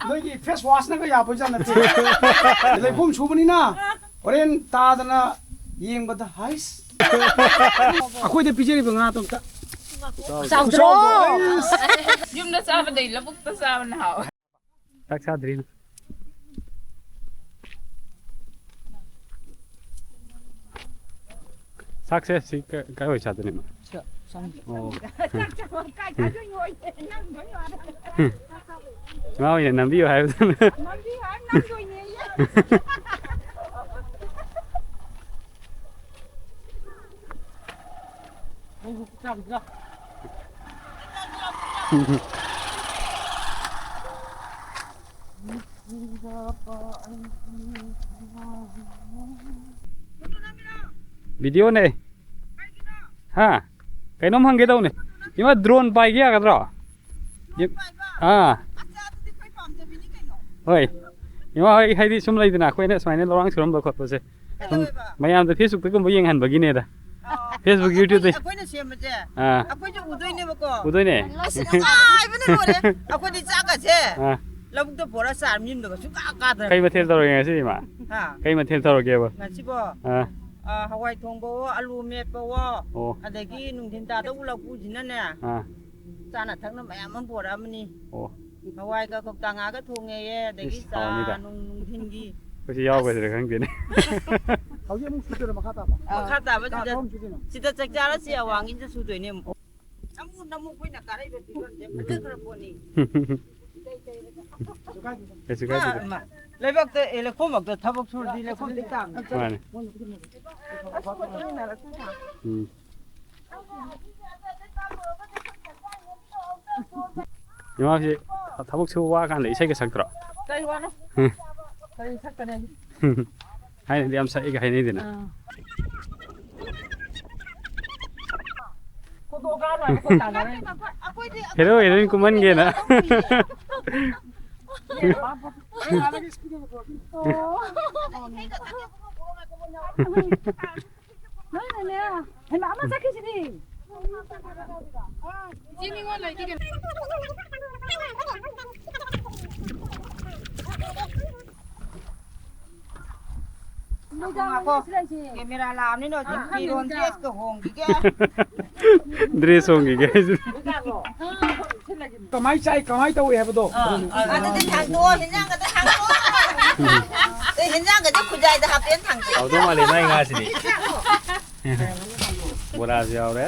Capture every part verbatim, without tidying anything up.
ꯅꯣꯏꯒꯤ ꯐꯦꯁ ꯋꯥꯁꯅꯒ ꯌꯥꯕꯖꯥꯠ ꯅꯠꯇꯦ꯫ ꯂꯩꯈꯣꯝ ꯁꯨꯕꯅꯤꯅ ꯍꯣꯔꯦꯟ ꯇꯥꯗꯅ ꯌꯦꯡꯕꯗ ꯍꯥꯏꯁ꯫ ꯑꯩꯈꯣꯏꯗ ꯄꯤꯖꯔꯤꯕ ꯉꯥꯗꯣ ꯑꯝꯇ꯫ ꯆꯥꯎꯗ꯭ꯔꯣ? ꯈꯨꯆꯥꯎꯗꯣ, ꯑꯩꯁ꯫ ꯌꯨꯝꯗ ꯆꯥꯕꯗꯩ ꯂꯧꯕꯨꯛꯇ ꯆꯥꯕꯅ ꯍꯥꯎꯋꯦ꯫ ꯆꯥꯛ ꯆꯥꯗ꯭ꯔꯤ꯫ ꯆꯥꯛꯁꯦ ꯁꯤ ꯀ-, ꯀꯥꯏꯋꯥꯏ ꯆꯥꯗꯣꯏꯅꯣ? ꯁꯤꯗ ꯆꯪꯁꯤ꯫ ꯑꯣ꯫ ꯆꯥꯛ ꯆꯥꯕ ꯀꯥꯏ ꯆꯥꯗꯣꯏꯅꯣ? ꯏꯃꯥ ꯍꯣꯏꯅ ꯅꯝꯕꯤꯌꯨ ꯍꯥꯏꯕꯗꯨꯅ꯫ ꯅꯝꯕꯤꯌꯨ ꯍꯥꯏꯕ ꯅꯝꯗꯣꯏꯅꯦꯌꯦ꯫ ꯚꯤꯗꯤꯑꯣꯅꯦ꯫ ꯍꯥ? ꯀꯩꯅꯣꯝ ꯍꯪꯒꯦ ꯇꯧꯅꯦ꯫ ꯏꯃꯥ, ꯗ꯭ꯔꯣꯟ ꯄꯥꯏꯒꯦ ꯌꯥꯒꯗ꯭ꯔꯣ? ꯏ-, ꯑꯥ꯫ ꯍꯣꯏ꯫ ꯏꯃꯥ ꯍꯣꯏ, ꯍꯥꯏꯗꯤ ꯁꯨꯝ ꯂꯩꯗꯅ, ꯑꯩꯈꯣꯏꯅ ꯁꯨꯃꯥꯏꯅ ꯂꯧꯔꯥꯡ ꯁꯨꯔꯝꯕ ꯈꯣꯠꯄꯁꯦ꯫ ꯁꯨꯝ ꯀꯩꯗꯧꯋꯦꯕ? ꯃꯌꯥꯝꯗ Facebook ꯇꯒꯨꯝꯕ ꯌꯦꯡꯍꯟꯕꯒꯤꯅꯦꯗ꯫ ꯑꯣ, Facebook, ꯑꯩꯈꯣꯏ, YouTube ꯇꯩ꯫ ꯑꯩꯈꯣꯏꯅ ꯁꯦꯝꯕꯁꯦ, ꯑꯥ꯫ ꯑꯩꯈꯣꯏꯁꯨ ꯎꯗꯣꯏꯅꯦꯕꯀꯣ꯫ ꯎꯗꯣꯏꯅꯦ꯫ ꯑꯁ, ꯅꯨꯡꯉꯥꯏꯕꯅ ꯂꯣꯏꯔꯦ꯫ ꯑꯩꯈꯣꯏꯗꯤ ꯆꯥꯛꯀꯁꯦ ꯑꯥ꯫ ꯂꯧꯕꯨꯛꯇ ꯄꯨꯔ ꯆꯥꯔ ꯌꯨꯝꯗꯒ ꯁꯨꯡꯀꯥ ꯀꯥꯗ꯭ꯔꯦ꯫ ꯀꯩ ꯃꯊꯦꯜ ꯇꯧꯔꯒꯦ ꯉꯁꯤꯗꯤ, ꯏꯃꯥ? ꯍꯥ? ꯀꯩ ꯃꯊꯦꯜ ꯇꯧꯔꯒꯦꯕ? ꯉꯁꯤꯕꯣ? ꯑꯥ꯫ ꯑꯥ, ꯍꯋꯥꯏ ꯊꯣꯡꯕꯋꯣ, ꯑꯂꯨ ꯃꯦꯠꯄꯋꯣ, ꯑꯣ꯫ ꯑꯗꯒꯤ ꯅꯨꯡꯊꯤꯟ ꯇꯥꯗꯧ ꯂꯐꯨꯁꯤꯅꯅꯦ, ꯑꯥ꯫ ꯆꯥꯅ ꯊꯛꯅ ꯃꯌꯥꯝ ꯑꯃ ꯄꯨꯔꯛꯑꯃꯅꯤ꯫ ꯑꯣ꯫ ꯍꯋꯥꯏꯒ ꯀꯧꯇꯥ ꯉꯥꯒ ꯊꯣꯡꯉꯦꯌꯦ, ꯑꯗꯒꯤ ꯏꯁ, ꯆꯥ ꯍꯥꯎꯅꯤꯗ꯫ ꯅꯨꯡ ꯅꯨꯡꯊꯤꯟꯒꯤ꯫ ꯑꯩꯈꯣꯏꯁꯨ ꯌꯥꯎꯒꯗ꯭ꯔꯥ ꯈꯪꯗꯦꯅꯦ꯫ ꯍꯧꯖꯤꯛ ꯑꯃꯨꯛ ꯁꯨꯗꯣꯏꯔꯣ ꯃꯈꯥ ꯇꯥꯕ? ꯑꯥ, ꯃꯈꯥ ꯇꯥꯕ ꯁꯤꯗ, ꯀꯥ ꯑꯍꯨꯝ ꯁꯨꯗꯣꯏꯅꯣ? ꯁꯤꯗ ꯆꯥꯛ ꯆꯥꯔꯁꯤ ꯑꯋꯥꯡꯒꯤꯗ ꯁꯨꯗꯣꯏꯅꯦ ꯑꯃꯨꯛ꯫ ꯅꯃꯨ ꯅꯃꯨ ꯑꯩꯈꯣꯏꯅ ꯀꯥꯔꯛꯏꯕ ꯐꯤꯕꯝꯁꯦ ꯐꯖꯈ꯭ꯔ ꯄꯣꯠꯅꯤ꯫ ꯀꯩꯁꯨ ꯀꯥꯏꯗꯦꯗ꯫ ꯃꯥ, ꯃꯥ, ꯂꯩꯕꯥꯛꯇ, ꯑꯦ, ꯂꯩꯈꯣꯝꯃꯛꯇ ꯊꯕꯛ ꯁꯨꯔꯗꯤ ꯂꯩꯈꯣꯝꯗꯤ ꯇꯥꯡꯉꯤ꯫ ꯃꯥꯅꯦ꯫ ꯑꯁ, ꯃꯇꯨꯡ ꯏꯟꯅꯔꯛꯇꯣꯏꯅꯦ꯫ ꯎꯝ꯫ ꯏꯃꯥꯁꯤ ꯊꯕꯛ ꯁꯨꯕ ꯋꯥꯀꯥꯟꯗ ꯏꯁꯩꯒ ꯁꯛꯇ꯭ꯔꯣ? ꯀꯔꯤ ꯋꯥꯅꯣ? ꯎꯝ꯫ ꯀꯔꯤ ꯁꯛꯀꯅꯤ? ꯊꯥꯏꯅꯗꯤ ꯌꯥꯝ ꯁꯛꯏꯒ ꯍꯥꯏꯅꯩꯗꯅ꯫ ꯑꯥ꯫ Hero heroine ꯀꯨꯝꯍꯟꯒꯦꯅ꯫ ꯑꯣ꯫ ꯅꯣꯏꯅꯅꯦ꯫ ꯍꯩꯃꯥ, ꯑꯃ ꯆꯠꯈꯤꯁꯤꯗꯤ꯫ ꯏꯆꯦ ꯃꯤꯉꯣꯟ ꯂꯩꯇꯦ ꯀꯩꯅꯣ꯫ ꯉꯥꯏꯈꯣ꯫ ꯀꯦꯃꯦꯔꯥ ꯂꯥꯛꯑꯕꯅꯤꯅ ꯍꯧꯖꯤꯛ ꯐꯤꯔꯣꯟ ꯗ꯭ꯔꯦꯁꯀ ꯍꯣꯡꯈꯤꯒꯦ꯫ ꯗ꯭ꯔꯦꯁ ꯍꯣꯡꯈꯤꯒꯦ ꯍꯥꯏꯁꯤꯅꯦ꯫ ꯀꯃꯥꯏ ꯆꯥꯏ, ꯀꯃꯥꯏ ꯇꯧꯏ ꯍꯥꯏꯕꯗꯣ? ꯑꯗꯨꯗꯤ ꯊꯥꯡꯗꯣꯛꯑꯣ, ꯍꯦꯟꯖꯥꯡꯒꯗ ꯊꯥꯡꯗꯣꯛꯑꯣ꯫ ꯑꯦ, ꯍꯦꯟꯖꯥꯡꯒꯗꯤ ꯈꯨꯖꯥꯏꯗ ꯍꯥꯞꯄꯦꯅ ꯊꯥꯡꯗꯣꯛꯑꯣ꯫ ꯍꯥꯎꯗꯧ ꯃꯥꯜꯂꯦ ꯃꯥꯏ ꯉꯥꯁꯤꯗꯤ꯫ ꯕꯣꯔꯥꯁꯨ ꯌꯥꯎꯔꯦ꯫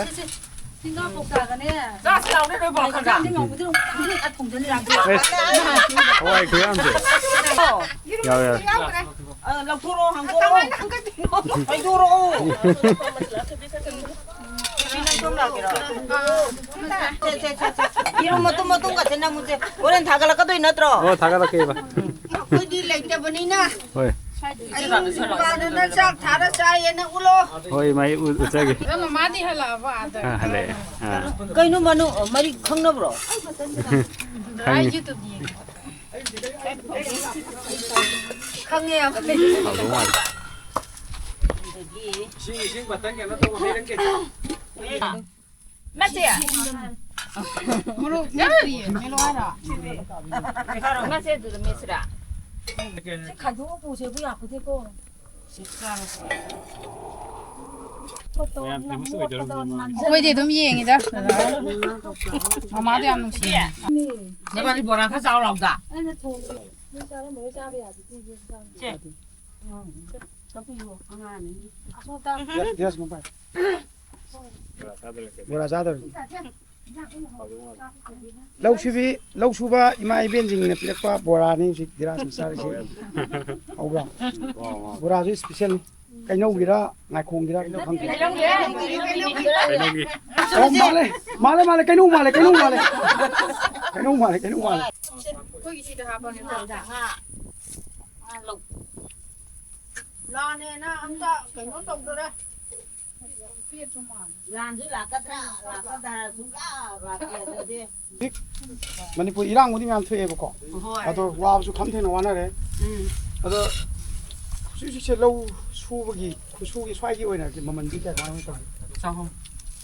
ꯁꯤꯡꯒꯥ ꯀꯧꯇꯥꯒꯅꯦ꯫ ꯆꯥꯁꯤ ꯂꯥꯎꯅꯦ ꯅꯣꯏ ꯕꯣꯔꯥ ꯈꯔ ꯈꯔ꯫ ꯆꯥꯛꯇꯤ ꯉꯧꯕꯗꯤ ꯑꯗꯨꯝ ꯈꯪꯗꯦ, ꯑ, ꯊꯣꯡꯖꯜꯂꯤ ꯌꯥꯝ ꯊꯤ꯫ ꯑꯁ, ꯍꯋꯥꯏ ꯈꯨꯌꯥꯝꯁꯦ꯫ ꯌꯥꯎꯔꯦ, ꯌꯥꯎꯔꯦ꯫ ꯑ, ꯂꯧꯊꯣꯔꯛꯑꯣ, ꯍꯥꯡꯗꯣꯔꯛꯑꯣ꯫ ꯍꯥꯡꯗꯣꯔꯛꯑꯣ꯫ ꯁꯤ ꯅꯪ ꯁꯣꯝ ꯂꯥꯛꯀꯦꯔꯣ? ꯁꯦ, ꯁꯦ, ꯁꯦ, ꯁꯦ꯫ ꯌꯦꯔꯨꯝ ꯃꯇꯨꯝ ꯃꯇꯨꯝꯒꯁꯦ ꯅꯝꯃꯨꯁꯦ꯫ ꯍꯣꯔꯦꯟ ꯊꯥꯒꯠꯂꯛꯀꯗꯣꯏ ꯅꯠꯇ꯭ꯔꯣ? ꯑꯣ, ꯊꯥꯒꯠꯂꯛꯀꯦꯕ꯫ ꯑꯩꯈꯣꯏꯗꯤ ꯂꯩꯇꯕꯅꯤꯅ꯫ ꯍꯣꯏ꯫ ꯑꯩ ꯅꯨꯄꯥꯗꯨꯅ ꯆꯥꯛ ꯊꯥꯔ ꯆꯥꯏꯌꯦꯅ ꯎꯠꯂꯣ꯫ ꯍꯣꯏ, ꯃꯥꯏ ꯎ-, ꯎꯠꯆꯒꯦ꯫ ꯑꯗꯣ ꯃꯃꯥꯗꯤ ꯍꯜꯂꯛꯑꯕ ꯑꯥꯗ? ꯑꯥ, ꯍꯜꯂꯛꯑꯦ꯫ ꯑꯥ꯫ ꯀꯩꯅꯣ ꯃꯅꯨ-, ꯃꯔꯤ ꯈꯪꯅꯕ꯭ꯔꯣ? ꯈꯪꯉꯤ꯫ ꯑꯩ YouTube ꯌꯦꯡꯉꯦ꯫ ꯈꯪꯉꯦ ꯌꯥꯝ꯫ ꯍꯥꯎꯗꯧ ꯃꯥꯜꯂꯦ꯫ ꯏꯁꯤꯡ, ꯏꯁꯤꯡ ꯕꯇꯟ ꯀꯩꯅꯣ ꯇꯧꯕ ꯍꯩꯔꯛꯀꯦ꯫ ꯃꯁꯦ꯫ ꯃꯣꯔꯣꯛ ꯃꯦꯠꯇ꯭ꯔꯤꯌꯦ꯫ ꯃꯦꯠꯂꯣ ꯍꯥꯏꯔꯣ? ꯃꯁꯦ ꯑꯗꯨꯗ ꯃꯦꯠꯁꯤꯔꯥ? ꯁꯤ ꯈꯥꯏꯗꯣꯛꯑ ꯄꯨꯁꯦꯕꯨ ꯌꯥꯄꯣꯠꯇꯦꯀꯣ꯫ ꯑꯩꯈꯣꯏꯗꯤ ꯑꯗꯨꯝ ꯌꯦꯡꯉꯤꯗ, ꯗꯗꯥ꯫ ꯃꯃꯥꯗꯣ ꯌꯥꯝ ꯅꯨꯡꯁꯤꯌꯦ꯫ ꯅꯕꯥꯅꯤ ꯕꯣꯔꯥ ꯈꯔ ꯆꯥꯎ ꯂꯥꯎꯗ꯫ ꯁꯦ꯫ ꯗ꯭ꯔꯦꯁ, ꯗ꯭ꯔꯦꯁ ꯃꯄꯥꯟ꯫ ꯕꯣꯔꯥ ꯆꯥꯗꯧꯔꯤ꯫ ꯂꯧ ꯁꯨꯕꯤ, ꯂꯧ ꯁꯨꯕ ꯏꯃꯥ ꯏꯕꯦꯟꯁꯤꯡꯅ ꯄꯤꯔꯛꯄ ꯕꯣꯔꯥꯅꯤ ꯍꯧꯖꯤꯛ ꯙꯤꯔꯥꯖꯅ ꯆꯥꯔꯤꯁꯦ꯫ ꯍꯧꯕ꯭ꯔꯥ? ꯕꯣꯔꯥꯁꯨ ꯏꯁꯄꯤꯁꯦꯜꯅꯤ꯫ ꯀꯩꯅꯧꯒꯤꯔ, ꯉꯥꯏꯈꯣꯡꯒꯤꯔ ꯀꯩꯅꯣ ꯈꯪꯗꯦ꯫ ꯀꯩꯅꯧꯒꯤ꯫ ꯑꯣ, ꯃꯥꯜꯂꯦ, ꯃꯥꯜꯂꯦ, ꯃꯥꯜꯂꯦ, ꯀꯩꯅꯧ ꯃꯥꯜꯂꯦ, ꯀꯩꯅꯧ ꯃꯥꯜꯂꯦ꯫ ꯀꯩꯅꯧ ꯃꯥꯜꯂꯦ, ꯀꯩꯅꯧ ꯃꯥꯜꯂꯦ꯫ ꯑꯩꯈꯣꯏꯒꯤ ꯁꯤꯗ ꯍꯥꯞꯄꯅꯦ꯫ ꯂꯥꯟꯅꯦꯅ ꯑꯝꯇ ꯀꯩꯅꯣ ꯇꯧꯗꯣꯔꯦ꯫ ꯂꯥꯟꯁꯨ ꯂꯥꯛꯀꯗ꯭ꯔꯥ, ꯂꯥꯛꯀꯗ꯭ꯔꯥ, ꯁꯨꯡꯂꯥꯛ ꯂꯥꯛꯇꯦ ꯑꯗꯨꯗꯤ꯫ ꯍꯧꯖꯤꯛ ꯃꯅꯤꯄꯨꯔ ꯏꯔꯥꯡꯕꯨꯗꯤ ꯃꯌꯥꯝ ꯊꯣꯛꯑꯦꯕꯀꯣ꯫ ꯍꯣꯏ꯫ ꯑꯗꯣ ꯋꯥꯕꯁꯨ ꯈꯝ ꯊꯦꯡꯅ ꯋꯥꯅꯔꯦ꯫ ꯎꯝ꯫ ꯑꯗꯣ ꯍꯧꯖꯤꯛ ꯍꯧꯖꯤꯛꯁꯦ ꯂꯧ ꯁꯨꯕꯒꯤ, ꯈꯨꯠꯁꯨꯒꯤ ꯁ꯭ꯋꯥꯏꯒꯤ ꯑꯣꯏꯅ ꯃꯃꯜꯁꯤ ꯀꯌꯥ ꯀꯃꯥꯏꯅ ꯇꯧꯔꯤ? ꯆꯍꯨꯝ꯫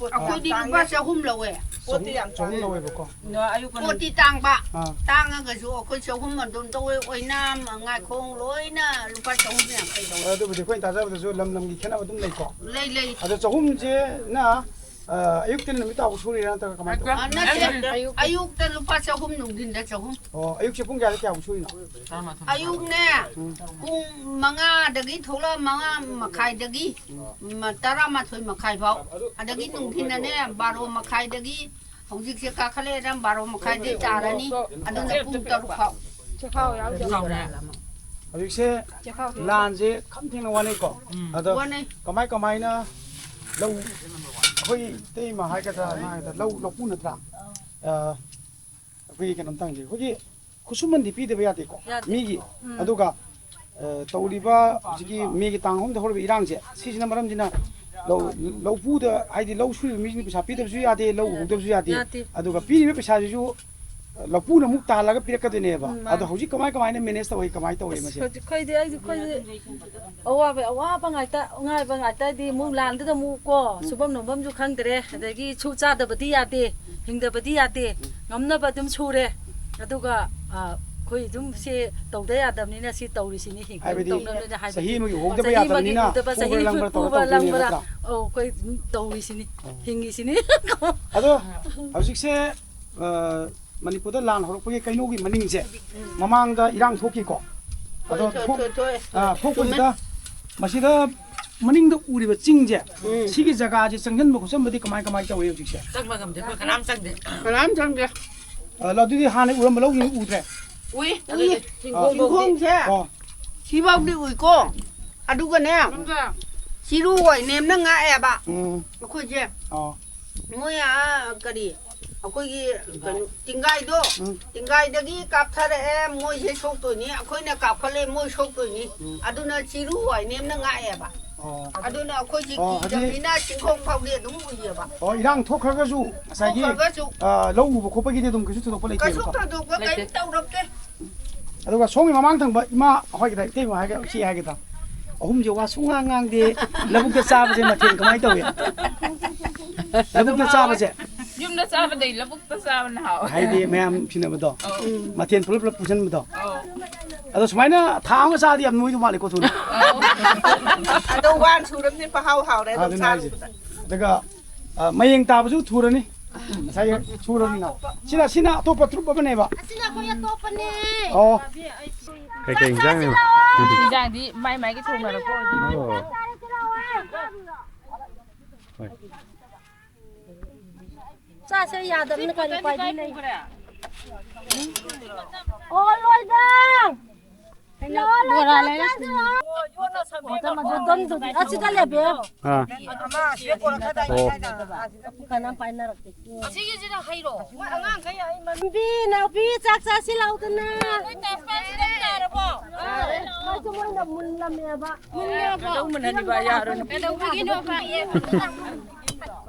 ꯑꯩꯈꯣꯏꯗꯤ ꯂꯨꯄꯥ ꯆꯍꯨꯝ ꯂꯧꯋꯦ꯫ ꯄꯣꯠꯇꯤ ꯌꯥꯝ ꯆꯍꯨꯝ ꯇꯥꯡꯉꯦ꯫ ꯂꯧꯋꯦꯕꯀꯣ꯫ ꯑꯗꯣ ꯑꯌꯨꯛ ꯉꯟꯅ ꯄꯣꯠꯇꯤ ꯇꯥꯡꯕ꯫ ꯑꯥ꯫ ꯇꯥꯡꯉꯒꯁꯨ ꯑꯩꯈꯣꯏ ꯆꯍꯨꯝ ꯑꯗꯨꯝ ꯇꯧꯋꯦ꯫ ꯑꯣꯏꯅꯥꯝ, ꯉꯥꯏꯈꯣꯡ ꯂꯣꯏꯅ ꯂꯨꯄꯥ ꯆꯍꯨꯝ ꯌꯥꯡꯈꯩ ꯂꯧꯋꯦ꯫ ꯑꯗꯨꯕꯨꯗꯤ ꯑꯩꯈꯣꯏꯅ ꯇꯥꯖꯕꯗꯁꯨ ꯂꯝ ꯂꯝꯒꯤ ꯈꯦꯠꯅꯕ ꯑꯗꯨꯝ ꯂꯩꯀꯣ꯫ ꯂꯩ, ꯂꯩ꯫ ꯑꯗꯣ ꯆꯍꯨꯝꯁꯦꯅ, ꯑ, ꯑꯌꯨꯛꯇꯅ ꯅꯨꯃꯤꯠ ꯇꯥꯕ ꯁꯨꯔꯤꯔꯥ ꯅꯠꯇ꯭ꯔꯒ ꯀꯃꯥꯏꯅ ꯇꯧꯕ? ꯑ, ꯅꯠꯇꯦ꯫ ꯑꯌꯨꯛꯇ ꯂꯨꯄꯥ ꯆꯍꯨꯝ, ꯅꯨꯡꯊꯤꯟꯗ ꯆꯍꯨꯝ꯫ ꯑꯣ, ꯑꯌꯨꯛꯁꯦ ꯄꯨꯡ ꯀꯌꯥꯗ ꯀꯌꯥꯐꯥꯎ ꯁꯨꯔꯤꯅꯣ? ꯑꯌꯨꯛꯅꯦ, ꯎꯝ꯫ ꯄꯨꯡ ꯃꯉꯥꯗꯒꯤ ꯊꯣꯛꯂꯛꯑ ꯃꯉꯥ ꯃꯈꯥꯏꯗꯒꯤ ꯃ-, ꯇꯔꯥꯃꯥꯊꯣꯏ ꯃꯈꯥꯏ ꯐꯥꯎ꯫ ꯑꯗꯒꯤ ꯅꯨꯡꯊꯤꯟꯅꯅꯦ, ꯕꯥꯔꯣ ꯃꯈꯥꯏꯗꯒꯤ, ꯍꯧꯖꯤꯛꯁꯦ ꯀꯥꯈꯠꯂꯛꯑꯦꯅ ꯕꯥꯔꯣ ꯃꯈꯥꯏꯗꯒꯤ ꯇꯥꯔꯅꯤ, ꯑꯗꯨꯅ ꯄꯨꯡ ꯇꯔꯨꯛ ꯐꯥꯎ꯫ ꯆꯦꯈꯥꯎ ꯌꯥꯎꯗꯕ꯫ ꯍꯧꯖꯤꯛꯁꯦ ꯆꯦꯈꯥꯎ ꯂꯥꯟꯁꯦ ꯈꯝ ꯊꯦꯡꯅ ꯋꯥꯅꯩꯀꯣ꯫ ꯎꯝ꯫ ꯑꯗꯣ ꯋꯥꯅꯩ꯫ ꯀꯃꯥꯏ ꯀꯃꯥꯏꯅ ꯂꯧ, ꯑꯩꯈꯣꯏ ꯏꯇꯩꯃ ꯍꯥꯏꯒꯗ꯭ꯔꯥ, ꯉꯥ ꯍꯥꯏꯒꯗ꯭ꯔꯥ, ꯂꯧ, ꯂꯧꯄꯨ ꯅꯠꯇ꯭ꯔꯥ? ꯑ, ꯑꯩꯈꯣꯏꯒꯤ ꯀꯩꯅꯣꯝꯇ ꯍꯪꯖꯒꯦ꯫ ꯑꯩꯈꯣꯏꯒꯤ ꯈꯨꯠꯁꯨꯃꯟꯗꯤ ꯄꯤꯗꯕ ꯌꯥꯗꯦꯀꯣ, ꯌꯥꯗꯦ꯫ ꯃꯤꯒꯤ꯫ ꯎꯝ꯫ ꯑꯗꯨꯒ, ꯑ, ꯇꯧꯔꯤꯕ ꯍꯧꯖꯤꯛꯀꯤ ꯃꯦꯒꯤ ꯇꯥꯡ ꯑꯍꯨꯝꯗ ꯍꯧꯔꯤꯕ ꯏꯔꯥꯡꯁꯦ, ꯁꯤꯁꯤꯅ ꯃꯔꯝꯁꯤꯅ ꯂꯧ, ꯂꯧꯄꯨꯗ, ꯍꯥꯏꯗꯤ ꯂꯧ ꯁꯨꯔꯤꯕ ꯃꯤꯁꯤꯡꯅ ꯄꯩꯁꯥ ꯄꯤꯗꯕꯁꯨ ꯌꯥꯗꯦ, ꯂꯧ ꯎꯍꯧꯗꯕꯁꯨ ꯌꯥꯗꯦ꯫ ꯌꯥꯗꯦ꯫ ꯑꯗꯨꯒ ꯄꯤꯔꯤꯕ ꯄꯩꯁꯥꯁꯤꯁꯨ ꯂꯧꯄꯨꯅ ꯑꯃꯨꯛ ꯇꯥꯜꯂꯒ ꯄꯤꯔꯛꯀꯗꯣꯏꯅꯦꯕ꯫ ꯎꯝ, ꯃꯥꯅꯤ꯫ ꯑꯗꯣ ꯍꯧꯖꯤꯛ ꯀꯃꯥꯏ ꯀꯃꯥꯏꯅ ꯃꯦꯅꯦꯖ ꯇꯧꯏ, ꯀꯃꯥꯏꯅ ꯇꯧꯏ ꯑꯁ, ꯃꯁꯦ? ꯍꯧꯖꯤꯛ ꯑꯩꯈꯣꯏꯗꯤ, ꯑꯩꯗꯤ, ꯑꯩꯈꯣꯏꯗꯤ ꯑꯋꯥꯕ, ꯑꯋꯥꯕ ꯉꯥꯛꯇ, ꯉꯥꯏꯕ ꯉꯥꯛꯇꯗꯤ ꯑꯃꯨꯛ ꯂꯥꯟꯗꯨꯗ ꯑꯃꯨꯛ ꯀꯣ, ꯁꯨꯐꯝ ꯅꯣꯝꯐꯝꯁꯨ ꯈꯪꯗ꯭ꯔꯦ, ꯑꯗꯒꯤ ꯁꯨ ꯆꯥꯗꯕꯗꯤ ꯌꯥꯗꯦ, ꯍꯤꯡꯗꯕꯗꯤ ꯌꯥꯗꯦ, ꯉꯝꯅꯕ ꯑꯗꯨꯝ ꯁꯨꯔꯦ꯫ ꯑꯗꯨꯒ, ꯑ, ꯑꯩꯈꯣꯏ ꯑꯗꯨꯝ ꯁꯤ ꯇꯧꯗ ꯌꯥꯗꯕꯅꯤꯅ ꯁꯤ ꯇꯧꯔꯤꯁꯤꯅꯤ, ꯍꯤꯡ-, ꯍꯥꯏꯕꯗꯤ ꯇꯧꯅꯕꯅꯤꯅ ꯍꯥꯏꯕꯗꯤ ꯆꯍꯤ ꯑꯃꯒꯤ ꯎꯍꯧꯗꯕ ꯆꯍꯤ ꯑꯃꯒꯤ ꯌꯥꯗꯕꯅꯤꯅ ꯎꯍꯧꯗꯕ, ꯆꯍꯤ ꯐꯨꯕ꯭ꯔꯥ ꯂꯪꯕ꯭ꯔꯥ ꯅꯤꯐꯨ ꯇꯧꯔ ꯐꯨꯕ ꯇꯧꯗꯣꯏꯅꯦ ꯂꯪꯕ꯭ꯔꯥ? ꯅꯠꯇ꯭ꯔꯥ? ꯑꯧ, ꯑꯩꯈꯣꯏ ꯑꯗꯨꯝ ꯇꯧꯔꯤꯁꯤꯅꯤ, ꯑꯣ꯫ ꯍꯤꯡꯉꯤꯁꯤꯅꯤ꯫ ꯑꯗꯣ ꯍꯧꯖꯤꯛꯁꯦ, ꯑ, ꯃꯅꯤꯄꯨꯔꯗ ꯂꯥꯟ ꯍꯧꯔꯛꯄꯒꯤ ꯀꯩꯅꯣꯒꯤ ꯃꯅꯤꯡꯁꯦ ꯃꯃꯥꯡꯗ ꯏꯔꯥꯡ ꯊꯣꯛꯈꯤꯀꯣ꯫ ꯑꯗꯣ ꯊꯣꯛ-, ꯊꯣꯛꯑꯦ, ꯊꯣꯛꯑꯦ꯫ ꯑ, ꯊꯣꯛꯄꯁꯤꯗ ꯃꯁꯤꯗ ꯃꯅꯤꯡꯗ ꯎꯔꯤꯕ ꯆꯤꯡꯁꯦ, ꯎꯝ꯫ ꯁꯤꯒꯤ ꯖꯒꯥꯁꯦ ꯆꯪꯁꯤꯟꯕ ꯈꯣꯠꯆꯟꯕꯗꯤ ꯀꯃꯥꯏ, ꯀꯃꯥꯏ ꯇꯧꯏ ꯍꯧꯖꯤꯛꯁꯦ? ꯆꯪꯕ ꯉꯝꯗꯦ, ꯑꯩꯈꯣꯏ ꯀꯅꯥꯝ ꯆꯪꯗꯦ꯫ ꯀꯅꯥꯝ ꯆꯪꯗꯦ꯫ ꯑ, ꯑꯗꯨꯗꯤ ꯍꯥꯟꯅ ꯎꯔꯝꯕ ꯂꯧꯁꯤꯡ ꯎꯗ꯭ꯔꯦ? ꯎꯏ꯫ ꯎꯏ꯫ ꯆꯤꯡꯈꯣꯡꯐꯧꯗꯤ꯫ ꯆꯤꯡꯈꯣꯡꯁꯦ ꯑꯣ꯫ ꯁꯤꯐꯥꯎꯗꯤ ꯎꯏꯀꯣ꯫ ꯑꯗꯨꯒꯅꯦ, ꯆꯤꯔꯨ ꯍꯣꯏ ꯅꯦꯝꯅ ꯉꯥꯛꯑꯦꯕ ꯎꯝ꯫ ꯑꯩꯈꯣꯏꯁꯦ꯫ ꯑꯣ꯫ ꯃꯣꯏ ꯑꯥ ꯀꯔꯤ, ꯑꯩꯈꯣꯏꯒꯤ ꯀꯩꯅꯣ, ꯇꯤꯡꯒꯥꯏꯗꯣ, ꯎꯝ꯫ ꯇꯤꯡꯒꯥꯏꯗꯒꯤ ꯀꯥꯞꯊꯔꯛꯑꯦ, ꯃꯣꯏꯁꯦ ꯁꯣꯛꯇꯣꯏꯅꯤ, ꯑꯩꯈꯣꯏꯅ ꯀꯥꯞꯈꯠꯂꯦ, ꯃꯣꯏ ꯁꯣꯛꯇꯣꯏꯅꯤ꯫ ꯎꯝ꯫ ꯑꯗꯨꯅ ꯆꯤꯔꯨ ꯍꯣꯏ ꯅꯦꯝꯅ ꯉꯥꯛꯑꯦꯕ꯫ ꯑꯣ꯫ ꯑꯗꯨꯅ ꯑꯩꯈꯣꯏꯁꯤ ꯑꯣ, ꯍꯥꯏꯗꯤ ꯀꯤꯗꯕꯅꯤꯅ ꯆꯤꯡꯈꯣꯡ ꯐꯥꯎꯗꯤ ꯑꯗꯨꯝ ꯎꯏꯌꯦꯕ꯫ ꯑꯣ, ꯏꯔꯥꯡ ꯊꯣꯛꯈ꯭ꯔꯒꯁꯨ ꯉꯁꯥꯏꯒꯤ, ꯊꯣꯛꯈ꯭ꯔꯒꯁꯨ ꯑ, ꯂꯧ ꯎꯕ ꯈꯣꯠꯄꯒꯤꯗꯤ ꯑꯗꯨꯝ ꯀꯩꯁꯨ ꯊꯣꯏꯗꯣꯛꯄ ꯀꯩꯁꯨ ꯂꯩꯇꯦꯕꯀꯣ? ꯊꯣꯏꯗꯣꯛꯄ ꯀꯩꯝ ꯂꯩꯇꯦ꯫ ꯇꯧꯔꯛꯇꯦ꯫ ꯑꯗꯨꯒ ꯁꯣꯝꯒꯤ ꯃꯃꯥꯡ ꯊꯪꯕ ꯏꯃꯥ ꯍꯣꯏꯒꯤꯗ, ꯏꯇꯩꯃ ꯍꯥꯏꯒ-, ꯏꯆꯦ ꯍꯥꯏꯒꯗ꯭ꯔꯥ? ꯑꯍꯨꯝꯁꯦ ꯋꯥ ꯁꯨꯡꯉꯥꯡ ꯉꯥꯡꯗꯦ꯫ ꯂꯧꯕꯨꯛꯇ ꯆꯥꯕꯁꯦ ꯃꯊꯦꯜ ꯀꯃꯥꯏꯅ ꯇꯧꯏ? ꯂꯧꯕꯨꯛꯇ ꯆꯥꯕꯁꯦ꯫ ꯌꯨꯝꯗ ꯆꯥꯕꯗꯩ ꯂꯧꯕꯨꯛꯇ ꯆꯥꯕꯅ ꯍꯥꯎꯋꯦ꯫ ꯍꯥꯏꯗꯤ ꯃꯌꯥꯝ ꯐꯤꯅꯕꯗꯣ꯫ ꯑꯧ꯫ ꯃꯊꯦꯜ ꯄꯨꯂꯞ ꯄꯨꯂꯞ ꯄꯨꯟꯁꯤꯟꯕꯗꯣ꯫ ꯑꯧ꯫ ꯑꯗꯣ ꯁꯨꯃꯥꯏꯅ ꯊꯥ ꯑꯃ ꯆꯥꯔꯗꯤ ꯌꯥꯝ ꯅꯣꯏꯗꯧ ꯃꯥꯜꯂꯦꯀꯣ ꯊꯨꯅ꯫ ꯑꯧ꯫ ꯑꯗꯣ ꯋꯥꯟ ꯁꯨꯔꯕꯅꯤ ꯃꯍꯥꯎ ꯍꯥꯎꯔꯦ ꯑꯗꯨꯝ ꯑꯗꯨꯅꯦ ꯍꯥꯏꯁꯦ꯫ ꯆꯥꯔꯨꯕꯗ꯫ ꯑꯗꯨꯒ, ꯑ, ꯃꯌꯦꯡ ꯇꯥꯕꯁꯨ ꯊꯨꯔꯅꯤ꯫ ꯉꯁꯥꯏ ꯁꯨꯔꯕꯅꯤꯅ꯫ ꯁꯤꯅ, ꯁꯤꯅ ꯑꯇꯣꯞꯄ ꯇ꯭ꯔꯨꯞ ꯑꯃꯅꯦꯕ꯫ ꯑꯁꯤꯅ ꯑꯩꯈꯣꯏ ꯑꯇꯣꯞꯄꯅꯦ꯫ ꯑꯣ꯫ ꯀꯩꯀꯩ ꯏꯟꯖꯥꯡꯅꯣ? ꯏꯟꯖꯥꯡꯗꯤ ꯃꯥꯏ ꯃꯥꯏꯒꯤ ꯊꯣꯡꯅꯔꯛꯄ ꯑꯣꯏꯗꯣꯏꯅꯤ꯫ ꯑꯣ꯫ ꯍꯣꯏ꯫ ꯆꯥꯁꯦ ꯌꯥꯗꯕꯅꯤꯅ ꯀꯔꯤ ꯎꯄꯥꯏꯗꯤ ꯂꯩ? ꯑꯣ, ꯂꯣꯏꯗ! ꯕꯣꯔꯥ ꯂꯩꯔꯛꯇꯣꯏꯅꯤ꯫ ꯕꯣꯇꯜꯗꯨꯗꯤ ꯑꯁꯤꯗ ꯂꯩꯕꯤꯌꯣ꯫ ꯑꯥ꯫ ꯑꯣ꯫ ꯀꯅꯥꯝ ꯄꯥꯏꯅꯔꯛꯇꯦ꯫ ꯑꯁꯤꯒꯤꯁꯤꯅ ꯍꯩꯔꯣ? ꯅꯨꯄꯤ, ꯅꯥꯎꯄꯤ, ꯆꯥꯛ ꯆꯥꯁꯤ ꯂꯥꯎꯗꯅ꯫ ꯅꯣꯏ ꯇꯥꯁ ꯄꯥꯁ ꯁꯤꯗ ꯇꯥꯔꯕꯣ? ꯃꯣꯏꯁꯨ ꯃꯣꯏꯅ ꯃꯨꯜꯂꯝꯃꯦꯕ꯫ ꯃꯨꯜꯂꯦꯕ꯫ ꯀꯩꯗꯧ ꯃꯨꯜꯍꯜꯂꯤꯕ? ꯌꯥꯔꯣꯏ꯫ ꯀꯩꯗꯧꯕꯒꯤꯅꯣꯕ?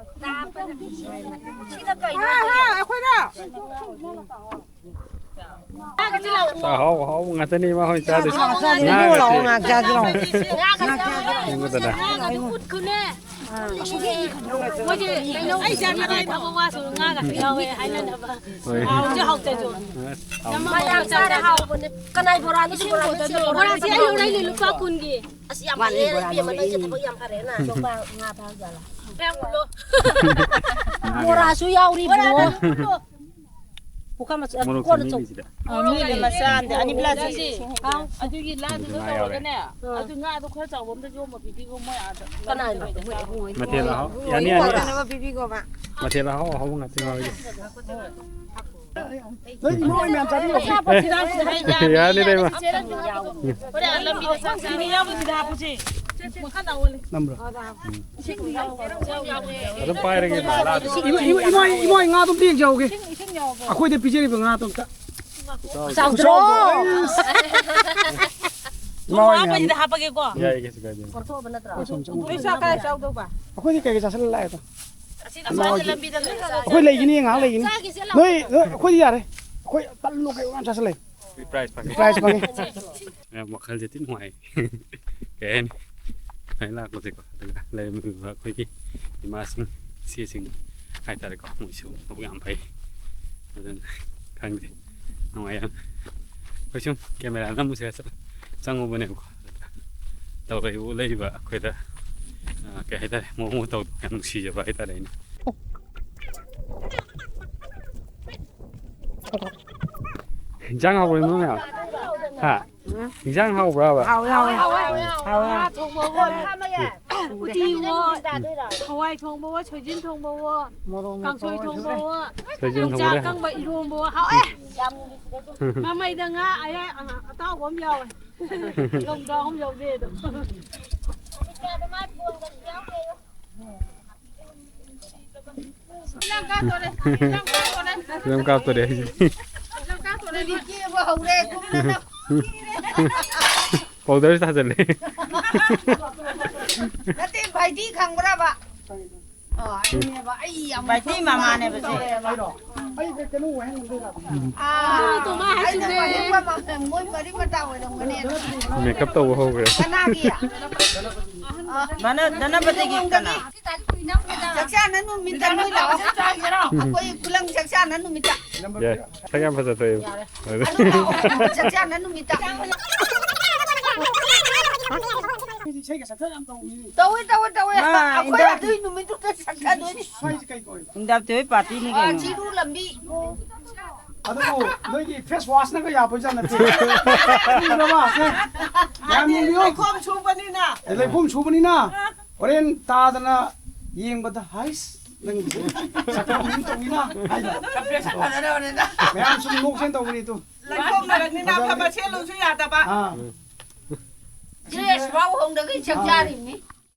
ꯁꯤꯗ ꯀꯩꯅꯣ? ꯍꯥ, ꯍꯥ, ꯑꯩꯈꯣꯏꯔꯣ? ꯑꯍꯥꯎ ꯑꯍꯥꯎꯕ ꯉꯥꯛꯇꯅꯤ ꯏꯃꯥ ꯍꯣꯏ ꯆꯥꯗꯣꯏꯁꯦ꯫ ꯉꯥꯒ ꯂꯥꯛꯑꯣ, ꯉꯥ ꯆꯥꯁꯤ ꯂꯥꯛꯑꯣ꯫ ꯌꯦꯡꯉꯨꯗꯅ꯫ ꯃꯣꯏꯁꯦ ꯀꯩꯅꯣ, ꯑꯩ ꯆꯥꯒꯦ ꯍꯥꯏꯅ ꯊꯕꯛ ꯋꯥꯁꯨ ꯉꯥꯒ ꯌꯥꯎꯋꯦ ꯍꯥꯏꯅꯅꯕ꯫ ꯍꯣꯏ꯫ ꯍꯥꯎꯁꯨ ꯍꯥꯎꯇ꯭ꯔꯁꯨ꯫ ꯑꯁ, ꯍꯥꯎ-, ꯃꯌꯥꯝ ꯆꯥꯔꯦ, ꯍꯥꯎꯕꯅꯦ꯫ ꯀꯅꯥꯏ ꯕꯣꯔꯥꯅꯣ ꯁꯤ ꯕꯣꯔꯥꯁꯦ? ꯕꯣꯔꯥꯁꯦ ꯑꯩ ꯂꯧꯔꯛꯏꯅꯦ ꯂꯨꯄꯥ ꯀꯨꯟꯒꯤ꯫ ꯑꯁ, ꯌꯥꯝ ꯐꯔꯦ, ꯏꯕꯦꯝꯃ, ꯅꯪꯁꯦ ꯊꯕꯛ ꯌꯥꯝ ꯐꯔꯦ, ꯅꯪ꯫ ꯉꯥ ꯐꯥꯎ ꯌꯥꯜꯂ꯫ ꯕꯣꯔꯥꯁꯨ ꯌꯥꯎꯔꯤ, ꯏꯕꯨꯡꯉꯣ꯫ ꯄꯨꯈꯝ ꯃꯆꯥ, ꯃꯣꯔꯣꯛ ꯀꯣꯟ ꯑꯆꯧ-, ꯃꯆꯥ ꯑꯝꯗ ꯑꯅꯤ ꯄ꯭ꯂꯥꯁꯇꯤꯛ꯫ ꯑꯗꯨꯒꯤ ꯂꯥꯗꯨꯗ ꯉꯥ ꯌꯥꯎꯔꯦ꯫ ꯇꯧꯔꯒꯅꯦ, ꯑꯗꯨ ꯉꯥꯗꯣ ꯈꯔ ꯆꯥꯎꯕ ꯑꯝꯗ ꯌꯣꯝꯃ ꯄꯤꯕꯤꯒꯣ, ꯃꯣꯏ ꯑꯥꯗ꯫ ꯀꯅꯥꯅꯣ? ꯃꯊꯦꯜ ꯑꯍꯥꯎ-, ꯌꯥꯅꯤ, ꯌꯥꯅꯤ꯫ ꯄꯤꯕꯤꯅꯕ ꯄꯤꯕꯤꯒꯣꯕ꯫ ꯃꯊꯦꯜ ꯑꯍꯥꯎ ꯑꯍꯥꯎꯕ ꯉꯥꯛꯇ ꯉꯥꯏꯔꯦ꯫ ꯅꯣꯏ ꯏꯃꯥ ꯍꯣꯏ ꯃꯌꯥꯝ ꯆꯥꯕꯤꯔꯣ꯫ ꯑꯦ, ꯌꯥꯅꯤꯗ, ꯏꯃꯥ꯫ ꯍꯣꯔꯦꯟ ꯂꯝꯕꯤꯗ ꯆꯥꯛ ꯆꯥꯅꯤ꯫ ꯅꯝꯕ꯭ꯔꯣ? ꯑꯗꯨꯝ ꯄꯥꯏꯔꯒꯦ, ꯏꯃꯥ, ꯂꯥꯛꯑꯗꯤ꯫ ꯏꯃꯥ, ꯏꯃꯥ, ꯏꯃꯥ, ꯏꯃꯥ, ꯉꯥꯗꯣ ꯑꯝꯇ ꯌꯦꯡꯖꯍꯧꯒꯦ꯫ ꯑꯩꯈꯣꯏꯗ ꯄꯤꯖꯔꯤꯕ ꯉꯥꯗꯣ ꯑꯝꯇ꯫ ꯆꯥꯎꯗ꯭ꯔꯣ? ꯏꯃꯥ ꯍꯣꯏ ꯃꯌꯥꯝ꯫ ꯍꯥꯞꯄꯁꯤꯗ ꯍꯥꯞꯄꯒꯦꯀꯣ꯫ ꯌꯥꯏ, ꯀꯩꯁꯨ ꯀꯥꯏꯗꯦ꯫ ꯄꯩꯁꯥ ꯀꯥꯏ ꯆꯥꯎꯗꯧꯕ? ꯑꯩꯈꯣꯏꯗꯤ ꯀꯩꯀꯩ ꯆꯥꯁꯤꯜꯂ ꯂꯥꯛꯑꯦꯗ꯫ ꯑꯁꯤꯗ ꯂꯝꯕꯤꯗ ꯂꯩ꯫ ꯑꯩꯈꯣꯏ ꯂꯩꯒꯅꯤ, ꯉꯥꯏꯍꯥꯛ ꯂꯩꯒꯅꯤ꯫ ꯆꯥꯈꯤꯁꯦ ꯂꯥꯛꯑꯣ꯫ ꯅꯣꯏ, ꯅꯣꯏ, ꯑꯩꯈꯣꯏꯗꯤ ꯌꯥꯔꯦ꯫ ꯑꯩꯈꯣꯏ ꯇꯜꯂꯨ ꯀꯩ ꯃꯌꯥꯝ ꯆꯥꯁꯤꯜꯂꯦ꯫ ꯄ꯭ꯔꯥꯏꯖ ꯐꯪꯉꯦ꯫ ꯄ꯭ꯔꯥꯏꯖ ꯐꯪꯉꯦ꯫ ꯌꯥꯝ ꯋꯥꯈꯜꯁꯦ ꯊꯤ ꯅꯨꯡꯉꯥꯏ꯫ ꯀꯩ ꯍꯥꯏꯅꯤ, ꯁꯨꯃꯥꯏꯅ ꯂꯥꯛꯄꯁꯦꯀꯣ, ꯑꯗꯨꯒ ꯂꯩꯔꯝꯃꯤꯕ ꯑꯩꯈꯣꯏꯒꯤ ꯏꯃꯥꯁꯤꯡ, ꯏꯆꯦꯁꯤꯡ ꯍꯥꯏꯇꯥꯔꯦꯀꯣ, ꯃꯣꯏꯁꯨ ꯃꯕꯨꯛ ꯌꯥꯝ ꯐꯩ꯫ ꯑꯗꯨꯅ ꯈꯪꯗꯦ, ꯅꯨꯡꯉꯥꯏ ꯌꯥꯝ꯫ ꯑꯩꯈꯣꯏ ꯁꯨꯝ ꯀꯦꯃꯦꯔꯥ ꯅꯝꯃꯨꯁꯦ ꯆꯠ-, ꯆꯪꯉꯨꯕꯅꯦꯕꯀꯣ꯫ ꯇꯧꯔꯛꯏꯕ ꯎꯠꯂꯛꯏꯕ ꯑꯩꯈꯣꯏꯗ, ꯑ, ꯀꯩ ꯍꯥꯏꯇꯥꯔꯦ, ꯃꯑꯣꯡ ꯃꯇꯧꯗꯣ ꯌꯥꯝ ꯅꯨꯡꯁꯤꯖꯕ ꯍꯥꯏꯇꯥꯔꯦ ꯑꯩꯅ꯫ ꯏꯟꯖꯥꯡ ꯍꯥꯎꯕ꯭ꯔꯣ, ꯏꯃꯥ ꯃꯌꯥꯝ? ꯍꯥ? ꯏꯟꯖꯥꯡ ꯍꯥꯎꯕ꯭ꯔꯥꯕ? ꯍꯥꯎꯋꯦ, ꯍꯥꯎꯋꯦ꯫ ꯍꯥꯎꯋꯦ꯫ ꯉꯥ ꯊꯣꯡꯕꯋꯣ, ꯎꯇꯤꯋꯣ, ꯍꯋꯥꯏ ꯊꯣꯡꯕꯋꯣ, ꯁꯣꯏꯖꯤꯟ ꯊꯣꯡꯕꯋꯣ, ꯃꯣꯔꯣꯛ ꯀꯥꯡꯁꯣꯏ ꯃꯦꯠꯄꯋꯣ ꯁꯨꯔꯦ꯫ ꯊꯣꯡꯕꯋꯣ, ꯁꯣꯏꯖꯤꯟ ꯌꯣꯡꯆꯥꯛ ꯊꯣꯡꯕꯗ꯫ ꯑꯀꯪꯕ ꯏꯔꯣꯝꯕꯋꯣ, ꯍꯥꯎꯋꯦ꯫ ꯃꯃꯩꯗ ꯉꯥ ꯑꯌꯥꯏ-, ꯑ-, ꯑꯇꯥꯎꯕ ꯑꯃ ꯌꯥꯎꯋꯦ꯫ ꯂꯣꯡꯗꯥ ꯑꯃ ꯌꯥꯎꯖꯩ ꯑꯗꯣ꯫ ꯐꯤꯂꯝ ꯀꯥꯞꯇꯣꯔꯦ ꯍꯥꯏꯁꯤꯗꯤ꯫ ꯐꯤꯂꯝ ꯀꯥꯞꯇꯣꯔꯦ ꯍꯥꯏꯁꯤꯗꯤ꯫ ꯐꯤꯂꯝ ꯀꯥꯞꯇꯣꯔꯦ꯫ ꯄꯥꯎꯗꯔꯁꯨ ꯊꯥꯖꯜꯂꯦ꯫ ꯅꯠꯇꯦ, ꯚꯥꯏꯗꯤ ꯈꯪꯕ꯭ꯔꯕ? ꯑꯣ, ꯑꯩꯅꯦꯕ, ꯑꯩ ꯌꯥꯝ ꯚꯥꯏꯗꯤ ꯃꯃꯥꯅꯦꯕ ꯁꯦ꯫ ꯑꯥ꯫ ꯑꯗꯨ ꯇꯣꯃꯥ ꯍꯥꯏꯁꯤꯅꯦ꯫ ꯑꯩꯅ ꯃꯔꯤ ꯃꯃꯥ-, ꯃꯣꯏ ꯃꯔꯤ ꯃꯇꯥ ꯑꯣꯏꯔꯝꯒꯅꯤ꯫ ꯃꯦꯀꯞ ꯇꯧꯕ ꯍꯧꯈ꯭ꯔꯦ꯫ ꯀꯅꯥꯒꯤ? ꯙꯅ-, ꯙꯅꯄꯇꯤꯒꯤ ꯀꯅꯥ? ꯆꯥꯛꯆꯥꯅ ꯅꯨꯃꯤꯠꯇ ꯅꯣꯏ ꯂꯥꯛꯑꯣ꯫ ꯑꯩꯈꯣꯏ ꯈꯨꯂꯪ ꯆꯥꯛꯆꯥꯅ ꯅꯨꯃꯤꯠꯇ꯫ ꯌꯥꯏ, ꯁꯛ ꯌꯥꯝ ꯐꯖ ꯊꯣꯛꯑꯦ꯫ ꯑꯗꯨ ꯂꯥꯛꯑꯣ, ꯆꯥꯛꯆꯥꯅ ꯅꯨꯃꯤꯠꯇ꯫ ꯏꯁꯩꯒ ꯁꯛꯊ ꯌꯥꯝ ꯇꯧꯕꯅꯤꯅꯦ꯫ ꯇꯧꯋꯦ, ꯇꯧꯋꯦ, ꯇꯧꯋꯦ꯫ ꯃꯥ ꯑꯩꯈꯣꯏ ꯏꯟꯗꯤꯌꯥ ꯑꯗꯨꯏ ꯅꯨꯃꯤꯠꯇꯨꯗ ꯁꯛꯊꯗꯣꯏꯅꯤ꯫ ꯁ꯭ꯋꯥꯏꯁꯦ ꯀꯩ ꯀꯧꯏ? ꯏꯟꯗꯤꯌꯥ ꯇꯨꯋꯦꯜꯐ ꯄꯥꯔꯇꯤꯅꯤ ꯑꯥ, ꯀꯩꯅꯣ꯫ ꯆꯤꯔꯨ ꯂꯝꯕꯤ꯫ ꯑꯗꯨꯕꯨ ꯅꯣꯏꯒꯤ ꯐꯦꯁ ꯋꯥꯁꯅꯒ ꯌꯥꯕꯖꯥꯠ ꯅꯠꯇꯦ꯫ ꯈꯪꯗ꯭ꯔꯕ? ꯁꯦ, ꯃꯌꯥꯝ ꯌꯦꯡꯕꯤꯌꯨ꯫ ꯂꯩꯈꯣꯝ ꯁꯨꯕꯅꯤꯅ꯫ ꯑꯦ, ꯂꯩꯈꯣꯝ ꯁꯨꯕꯅꯤꯅ ꯍꯣꯔꯦꯟ ꯇꯥꯗꯅ ꯌꯦꯡꯕꯗ, "ꯍꯥꯏꯁ, ꯅꯪ ꯁꯛꯐꯝ ꯑꯃ ꯇꯧꯏꯅ" ꯍꯥꯏꯗꯣ꯫ ꯃꯌꯥꯝ ꯁꯨꯝ ꯅꯣꯛꯁꯦꯅ ꯇꯧꯕꯅꯤ ꯇꯨ꯫ ꯂꯩꯈꯣꯝ ꯃꯔꯛꯅꯤꯅ ꯑꯐꯕ ꯁꯦꯠꯂꯨꯁꯨ ꯌꯥꯗꯕ꯫ ꯑꯥ꯫ ꯗ꯭ꯔꯦꯁ ꯐꯥꯎ ꯍꯣꯡꯗꯒꯩ ꯆꯥꯛ ꯆꯥꯔꯤꯕꯅꯤ꯫